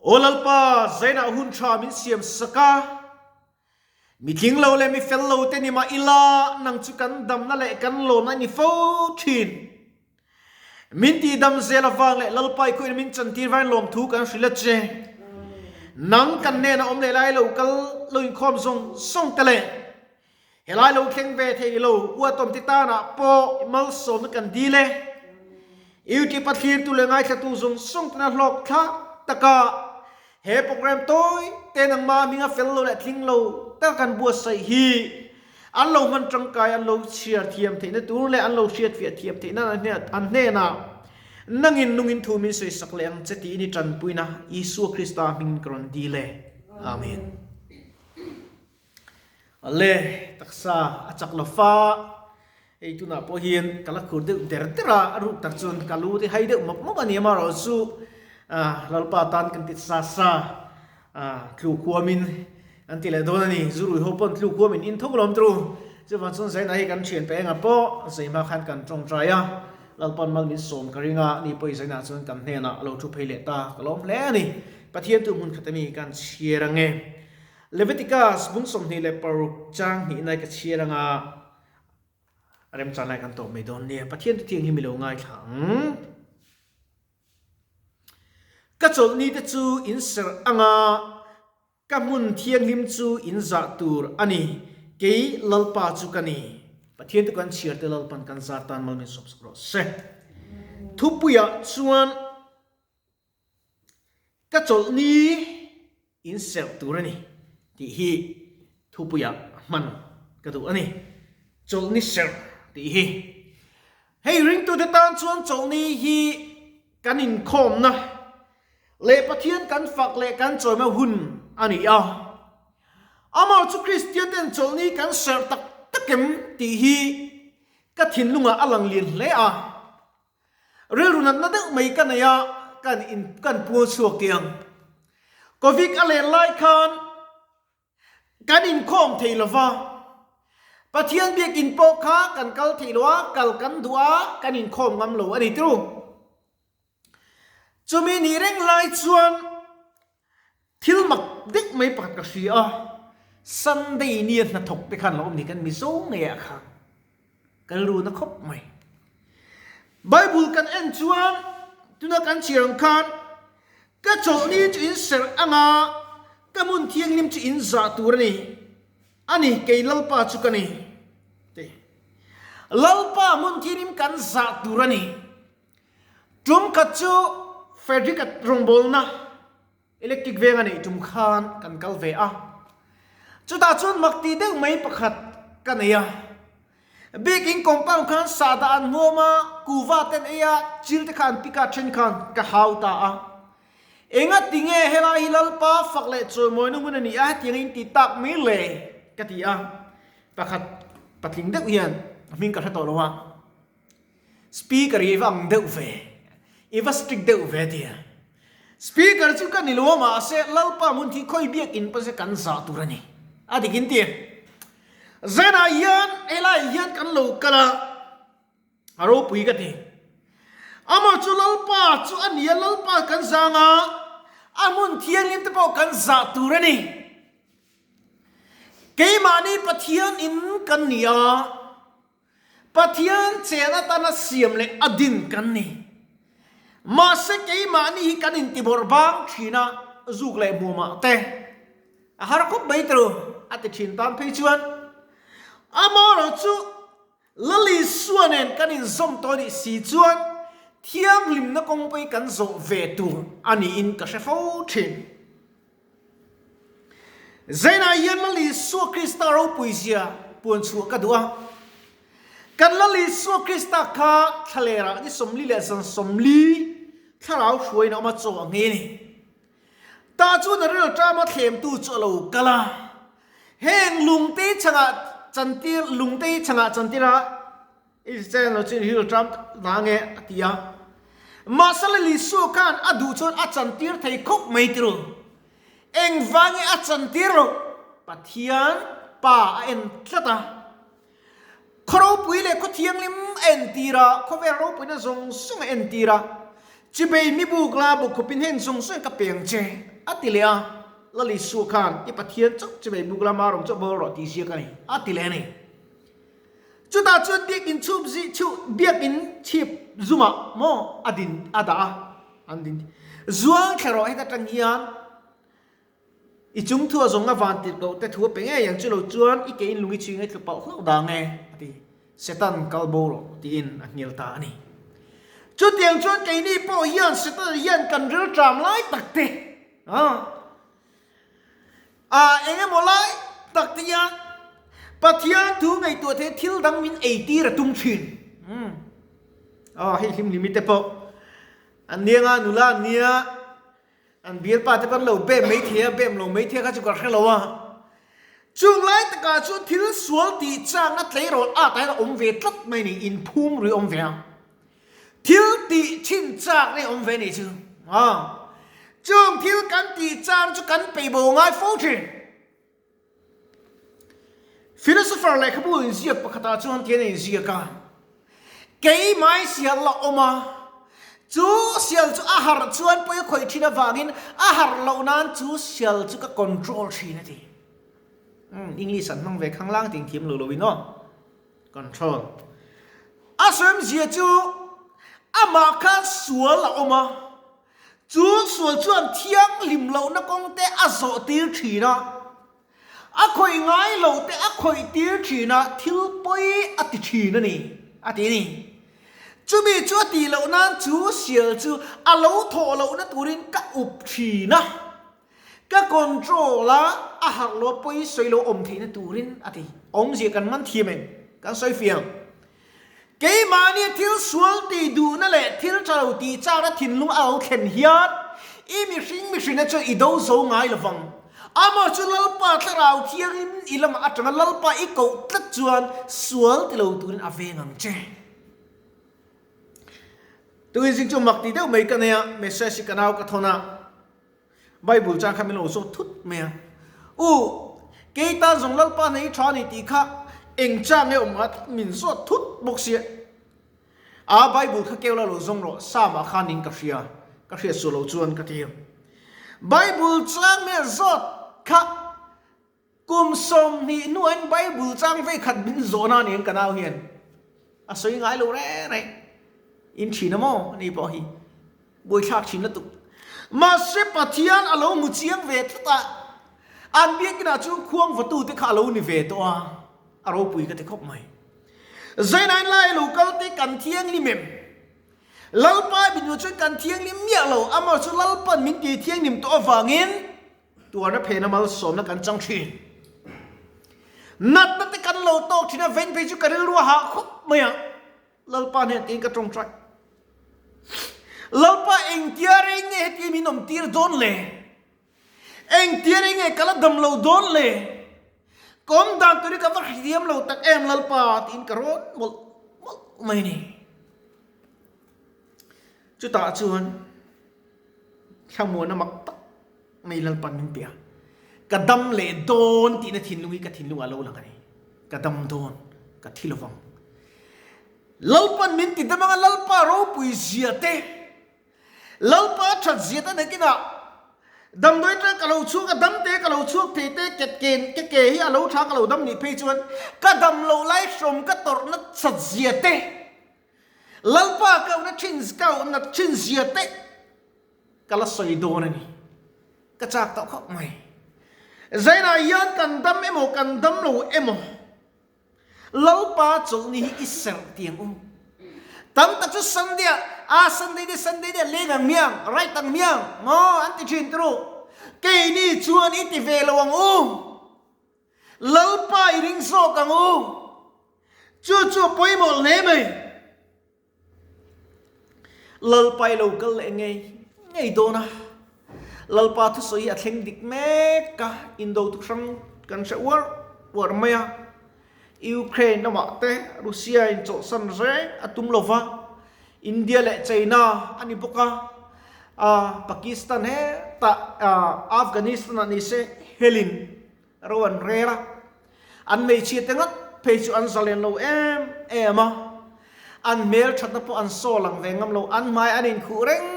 Aw Lalpa, zainah hun tha min siam sak a, mi tling lo leh mi fel lo te ni mah ila, nang chu kan damna leh kan lawmna i ni fo thin. Min tihdam zel avang leh Lalpa i khuain min chantir vain lawmthu kan hrilh a che. Nang kan hnenah awm leh lai lo kal lo inkhawm zawng zawng te leh helai lo thleng ve thei lo uatawm te tanah pawh i malsawmna kan dil e. YouTube a thlirtu leh ngaithlatu zawng zawng tena hlawk thlak taka he program tawi te nangmah hminga fel lo leh tling lo taka kan buatsaih hi An lo hman tangkai, an lo chhiar thiam theihna tur leh an lo hriatfiah thiam theihna an hnenah nangin nungin thu min sawisak leh ang che tiin i tanpuina Isua Krista hmingin ka rawn dil e. Amen. Ale, taksa a chak lo fa, hei tunah pawh hian ka la khur deuh der der a, a ruk tak chuan ka lu te hai deuh mawp mawp a ni amaherawh chu Lalpa tan kan ti sa sa. Tluk huamin an ti leh dawn a ni. Zurui ho pawn tluk huamin in thawk lawm tru. Chuvang chuan Zaina hi kan thian pe enga pawh Zaima khan kan tawngtai a, Lalpan mal min sawm ka ring a, ni pawh i Zaina chuan kan hnenah a lo thu phei leh ta ka lawm hle a ni. Pathian tu hmun khat ami kan chhiar ang e. Leviticus bung 26 chang hnihna ka chhiar ang a, a remchan lai kan tawp mai dawn nia. Pathian tu thianghlim i lo ngaithla ang. Ka chawlhni te chu in serh anga ka hmun thianghlim chu in zah tur a ni, kei Lalpa chu ka ni. Pathian te kan chhiar te Lalpan kan zar tan mal min sawp sak rawh se. Thupuiah chuan ka chawlhni in serh tur a ni tih hi thupuiah hman ka duh a ni. Chawlhni serh tih hi. Hei ringtute tan chuan chawlhni hi kan inkhawmna leh Pathian kan fak leh kan chawima hun a ni a. Amah chu Kristian ten chawlhni kan serh tak tak em tih hi ka thinlungah a lang lian hle a. Rilru natna deuh mai ka nei a, kan in kan pual chhuak tiang. Covid a len lai khan kan inkhawm thei lo va, Pathian biakin pawh kha kan kal thei lo a, kal kan duh a, kan inkhawm ngam lo a ni tru. Chumi nih reng lai chuan thil mak deuh mai pakhat ka hria a, Sunday nia hnathawk te khan lo awm ni kan Mizo ngeiah khan ka rilru na khawp mai. Bible kan en chuan tuna kan chhiar ang khan ka chawlhni chu in serh anga ka hmun thianghlim chu in zah tur a ni, a ni kei Lalpa chu ka ni ti. Lalpa hmun thianghlim kan zah tur a ni. Tum khat chu Frederick-a rawngbawlna electric veng a neih tum khan kan kal ve a. Chutah chuan mak tih deuh mai pakhat ka nei a. Biakin compound khan sahdah an hmuam a, kuva te an ei a, chil te kha an pick a, then khan ka hau ta a. Enga ti nge helai hi Lalpa fak leh chawimawina hmun a ni a, hetiang in ti tak mai le ka ti a. Pakhat patling deuh hian a hming ka hre tawh lo a. Speaker i va ang deuh ve, i va strict deuh ve tia. Speaker chu ka ni lo a mahse Lalpa hmun khi khawi biakin pawn se kan zah tur a ni. A dik in ti. Zanah hian helaiah hian kan lo kal a, a ropui ka ti. Amah chu Lalpa chu a ni a, Lalpa kan zang a, a hmun thianghlim te pawh kan zah tur a ni. Keimahni Pathian in kan ni a. Pathian chen atana siam leh a din kan ni. Mahse keimahni hi kan intibawrh bang thin a, zuk leh hmuamah te a har khawp mai tru a ti thin tan phei chuan amaherawh chu Lali Sua nen kan inzawm tawh anih si chuan thianghlimna kawng pawh hi kan zawh ve tur a niin ka hre fo thin. Zainah hian Lal Isua Krista ropui zia puan chhuah ka duh a. Kan Lal Isua Krista kha thlalerah ni 40 leh zan 40 thlarau hruaiin a awm a, chaw a nghei a ni. Tah chuan a ril ṭama thlemtu chu a lo kal a. Heng lungte chhangah chantir lungte chhangah chantir a. I chen lo chu ril ṭam na nge a ti a. Mahse Lal Isua khan a duh chuan a chantir thei khawp mai ti ru. Engvang nge a chantir lo? Pathian Pa a en tlat a. Khaw ropui leh khaw thianghlim a entir a, khawvel ropuina zawng zawng a entir a. Chibei mi buk la buk khawpin heng zawng zawng ka pe ang che, a ti leh a. Lal Isua khan, I Pathian chauh chibei buk la ma rawng chauh bawl rawh tih ziak a ni, a ti leh a ni. Chutah chuan biakinn chhup zi chu biakinn chhip zumah maw a din a dah a, an din. Zuang thla rawh heta tang hian i chung thu a zawng a van tirh loh te thu a pe ngei ang chu lo chuan i ke in lung i chhui ngai tlu palh hlauh dang e a ti. Satan kal bo rawh tiin a hnial ta a ni. Chutiang chuan keini pawh hian Satan hian kan rilṭam lai tak te a A engemaw lai tak te hian Pathian thu ngaihtuah theih thil dang min eitir a tum thin. Umm. Aw hei hlim limit te pawh an nia nga nula an nia an bialpa te pawh an lo bem mai thei a bem lo mai thei a kha chu ka hre lo a. Chung lai takah chuan thil sual tih changna tleirawl at ah hian a awm ve tlat mai a ni, inphum rui a awm ve a. Thil tih chin chak nih awm ve nih chu. Aw. Chung thil kan tih chang chu kan peih bo ngai fo thin. Philosopher lehkhabu inziak pakhatah chuan tian a inziak a, Keimai sial la awm a, chu sial chu a harh chuan pawi a khawih thin avangin a harh loh nan chu sial chu ka control thin a ti. Umm, English an hmang ve khanglang tih inthiam lo loin aw. Control. A sawimzia chu amah khan sual a awm a, chu sual chuan thianghlim lohna kawng te a zawh tir thin a, a khawih ngai loh te a khawih tir thin a, thil pawi a ti thin a ni, a ti a ni. Chumi chu a tih loh nan chu sial chu a lo thawh lohna turin ka up thin a. Ka control a, a harh lo a pawi sawi lo awm theihna turin a ti. Awmzia kan man thiam em? Kan sawi fiang. Keimahnia thil sual tih duhna leh thil tha lo tih chakna thinlung a lo thlen hian i mihring mihrina chu i do zo ngai lo vang. Amah chu Lalpa thlarau thiangin i lamah atanga Lalpa i koh tlat chuan sual ti lo turin a veng ang che. Tukin zing chu mak ti deuh mai ka nei a, message hi ka nau ka thawn a. Bible chang kha min lo zawt thut mai a, U, kei tan zawng Lalpa nei tha ni tih kha eng chang nge awm a min zawt thut bawk sia. A Bible kha keu la lo zawng rawh, Psalm ah khan in ka hria, ka hriat suh lo chuan ka ti a. Bible chang nge zawt kha Kum 20 hnuain Bible chang vei khat min zawhna a ni ang ka nau hian a sawi ngai lo reng reng. In thin a maw ani pawh hi buaithlak thin lutuk. Mahse Pathian a lo hmu chiang ve tlat a, an biakinah chuan khuang vatute kha a lo ni ve tawh a, a ropui ka ti khawp mai. Zainain lai a lo kal te kan thianghlim em? Lalpa min hmuh chuan kan thianghlim miah lo, amah chu Lalpan min ti thianghlim tawh avangin Tuarna phena malsawmna kan chang thin. Natna te kan lo tawk thin a, vein phei chu ka rilru a hah khawp mai a. Lalpa hnen tiin ka tawngtai. Lalpa engtia rei nge heti min awm tir dawn le? Engtia rei nge ka la dam lo dawn le? Ka awm dan tur hi ka va hrethiam lo tak em Lalpa tiin ka rawn mawlh mawlh mai a ni. Chutah chuan Thlamuana mak tak mai Lalpan min pe a, ka dam leh dawn tihna thinlung hi ka thinlungah a lo lang a ni. Ka dam dawn, ka thi lovang. Lalpan min ti dam anga Lalpa ropui zia te, Lalpa that zia te nakinah damdawi atang ka lo chhuak a, dam te ka lo chhuak thei te, ke ke ke ke hi a lo tha ka lo dam nih phei chuan ka dam loh lai hrawm ka tawrhna that zia te, Lalpa ka uhna thin ka uhna thin zia te ka la sawi dawn a ni. Ka chak tawh khawp mai. Zainah hian kan dam emaw kan dam lo emaw Lalpa chawlhni hi i serh tiang u. Tam tak chu Sunday ah a Sunday de Sunday de leng ang miang, right ang miang maw an ti thin turu. Keini chuan i ti ve lo ang u. Lalpa i ring zawk ang u. Chu chu a pawimawh hle mai. Lalpa i lo kal leh ngei ngei dawn a. Lalpa thusawi hi a thleng dik mek a, indo tu hrang kan hre uar uar mai a. Ukraine lamah te Russia in chawlhsan reng a tum lo va, India leh China a ni bawk a, Pakistan hetah Afghanistan ah ni se helin Ro an rel a, an hmeichhia te ngat phei chu an zalen lo em em a, an hmelthatna pawh an saw lang ve ngam lo, an hmai an inkhuh reng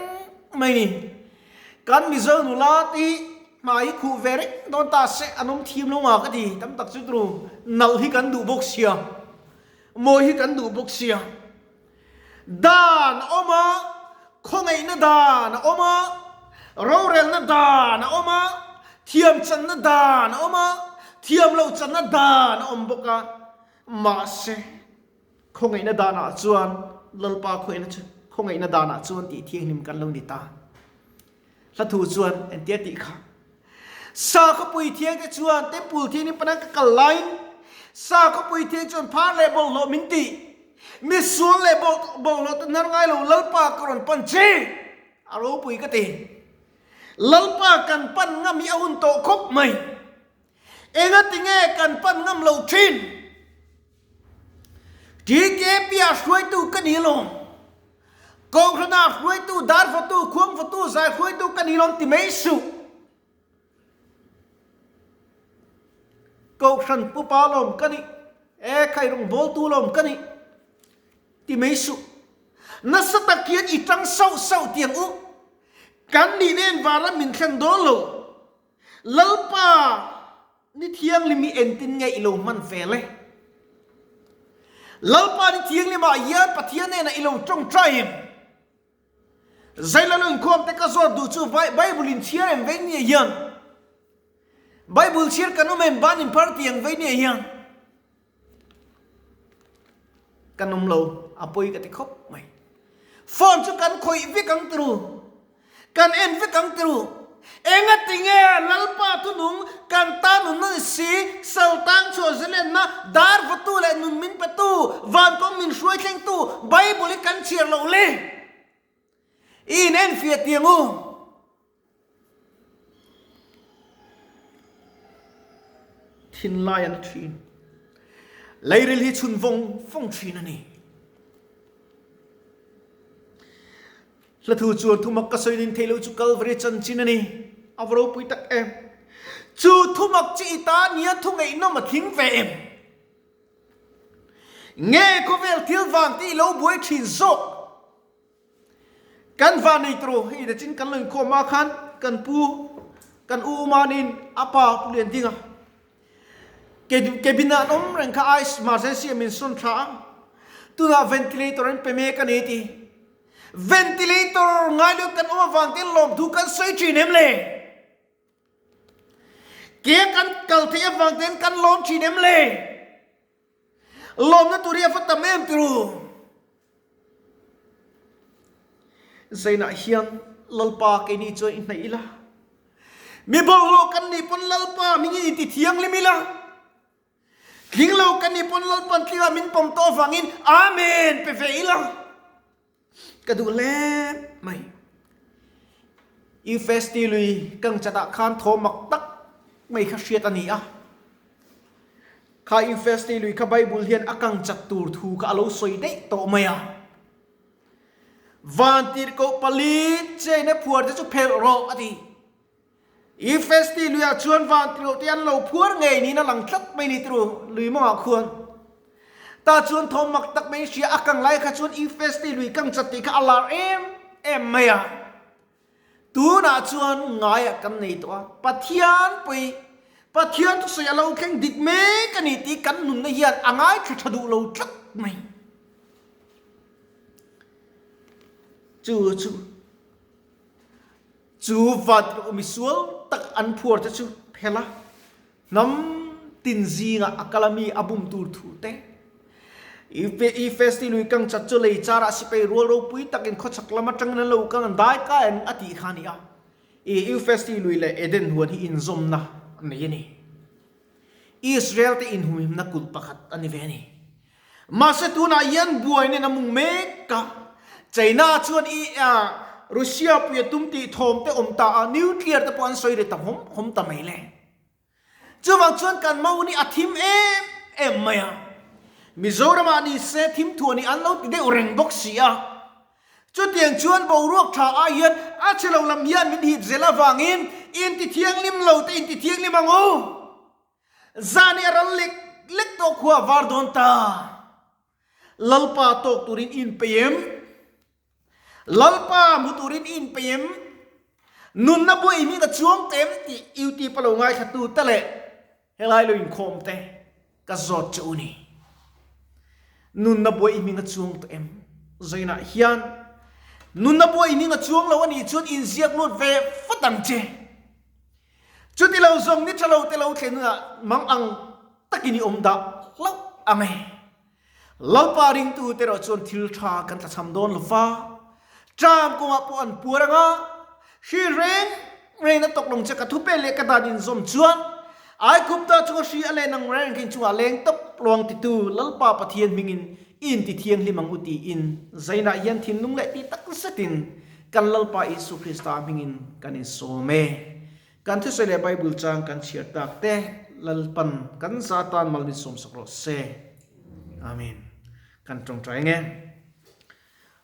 mai ni. Kan Mizo nula te hi hmai hi khuh ve reng dawn ta se an awm thiam lo nga ka ti. Tam tak chu turu nalh hi kan duh bawk sia, mawi hi kan duh bawk sia. Dan a awm a, khawngaihna dan a awm a, rorelna dan a awm a, thiam channa dan a awm a, thiam loh channa dan a awm bawk a. Mahse, khawngaihna danah chuan Lalpa khawngaihna chu khawngaihna danah chuan tih thianghlim kan lo ni ta. Hla thu chuan entia tih kha. Sakhawpui thiangte chuan temple thianghlim panan ka kal laiin Sakhawpui thiang chuan phar leh bawlhhlawh min ti. Misual leh bawlhhlawh te hnar ngai lo Lalpa ka rawn pan che. A ropui ka ti. Lalpa kan pan ngam hi a hun tawh khawp mai. Engatinge kan pan ngam lo thin? TKP ah hruaitu ka ni lawm. Kohhran ah hruaitu, dar fatu, khuang fatu, zai hruaitu ka ni lawm ti mai suh. Kohhran pupa lawm ka ni, e khai rawngbawltu lawm ka ni ti mai suh. Nasa tak hian i tang sauh sauh tiang u. Kan nih nen vanram min thlen dawn lo. Lalpa, ni thianghlim hi engtin nge i lo hman fel e? Lalpa ni thianghlimah hian Pathian hnenah i lo tawngtai em? Zailal inkhawm te ka zawt duh chu Bible in chhiar em vei nia hian? Bible chhiar kan awm em ban inphar tiang vei nia hian? Kan awm lo, a pawi ka ti khawp mai. Phone chu kan khawih vek ang tiru, kan en vek ang tiru. Engatinge Lalpa thunung kan tan nunna ni si, sal tang chhuah zelenna, dar vatu leh nun min petu, van kawng min hruai thlengtu Bible hi kan chhiar loh le? I inenfiah tiang u. Thinlai an thin. Leiril hi chhun vawng vawng thin a ni. Hla thu chuan thumak ka sawi nin theih loh chu Kalvari chanchin a ni. A va ropui tak em. Chu thumak chi i ta nia thu ngaihnawm a thing ve em? Nge khawvel thil vang te i lo buai thin zawk? Kan va nei tawh hei na chin kan lo inkhawm a khan kan pu kan u umanin a pa Pu Liandinga cabin ah an awm reng kha ice emergency ah min sawn thla a tunah ventilator an pe mek a ni ti ventilator ngai lo kan awm avang te lawmthu kan sawi thin em le ke kan kal theih avang ten kan lawm thin em le. Lawmna tur hi a va tam em turu. Zainah hian Lalpa keini chuan i hnaih ila. Mi bawlhhlawh kan nih pawn Lalpa hmingin i ti thianghlim ila. Tling lo kan nih pawn Lalpa'n tlingah min pawm tawh avangin Amen pe ve ila. Ka duh hle mai. UFST lui kang chatah khan thaw mak tak mai kha hriat a ni a. Kha UFST lui kha Bible hian a kang chat tur thu kha a lo sawi daih tawh mai a. Vantirhkoh pali cheina phuar te chu phelh rawh a ti. Efesti luiah chuan vantirhloh te an lo phuar ngei niin a lang tlat mai ni turu lui mawngah khuan. Tah chuan thawm mak tak mai hria a kang lai kha chuan Efesti lui kang chat tih kha a lar em em mai a. Tunah chuan ngaiah kan nei tawh a, Pathian pui, Pathian thusawi a lo thleng dik mek a ni tih kan nunna hian a ngaithla tha duh lo tlat mai. Chu chu. Chu vat misual tak an phuar te chu phel a, hnam tin zingah a kal a mi a bum tur thu te. Efesti lui kang chat chu lei charah sipai rual ropui takin khawchhak lam atangin an lo kang an dai kai an a tih kha a ni a. Efesti lui leh Eden huan hi inzawmna a nei a ni. Israel te inhumhimna kulh pakhat a ni ve a ni. Mahse tunah hian buai nen a mung mek a, China chuan i Russia pui a tum tih thawm te awm ta a, nuclear te pawh an sawi ri ta hawm hawm ta mai le. Chuvang chuan kan Mauni a thim em em mai a, Mizoramah ni se thim thuah ni an lo ti deuh reng bawk si a. Chutiang chuan boruak tha ai hian a chhe lo lam hian min hip zel avangin intithianghlim lo te intithianghlim ang u. Zan i a ral lek lek tawh khua a var dawn ta. Lalpa tawk turin i inpeih em? Lalpa hmu turin i inpeih em? Nunna buai hming a chuang ta em tih YouTube a lo ngaithlatu te leh helai lo inkhawm te ka zawt che u ni. Nunna buai hming a chuang ta em? Zainah hian nunna buai hming a chuang lo a nih chuan inziak lut ve fat ang che. Chuti lo zawng ni tha lo te lo thlen hunah mang ang takin i awm dah hlauh ang e. Lalpa ringtu te erawh chuan thil tha kan tlachham dawn lo va, ṭam kawngah pawh an puar ang a, hri reng rengin a tawk lawng che ka thupe leh ka dan inzawm chuan Aigupta chunga hri a len ang reng reng chungah leng tawp luang titu Lalpa Pathian hmingin i inti thianghlim ang u tiin zainah hian thinlung leh ti tak zetin kan Lalpa Isu Krista hmingin kan insawm e. Kan thusawi leh Bible chang kan chhiar tak te Lalpan kan za tan mal min sawmsak rawh se. Amen. Kan tawngtai nge.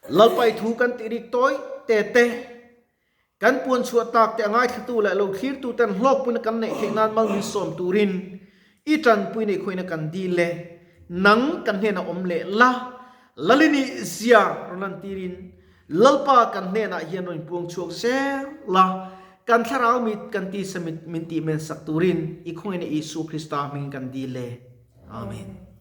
Lalpa i thu kan tih rik tawi te te kan puan chhuah tak te a ngaithlatu leh lo thlirtu ten hlawkpuina kan neih theih nan mal min sawm turin i tanpui neih khawina kan dil e. Nang kan hnenah awm leh la, Lalini zia rawn lantirin Lalpa kan hnenah hian rawn inpuang chhuak zel la, kan thlarau mit kan tisa mit min tih men sak turin i khawngin Isu Krista hmingin kan dil e. Amen.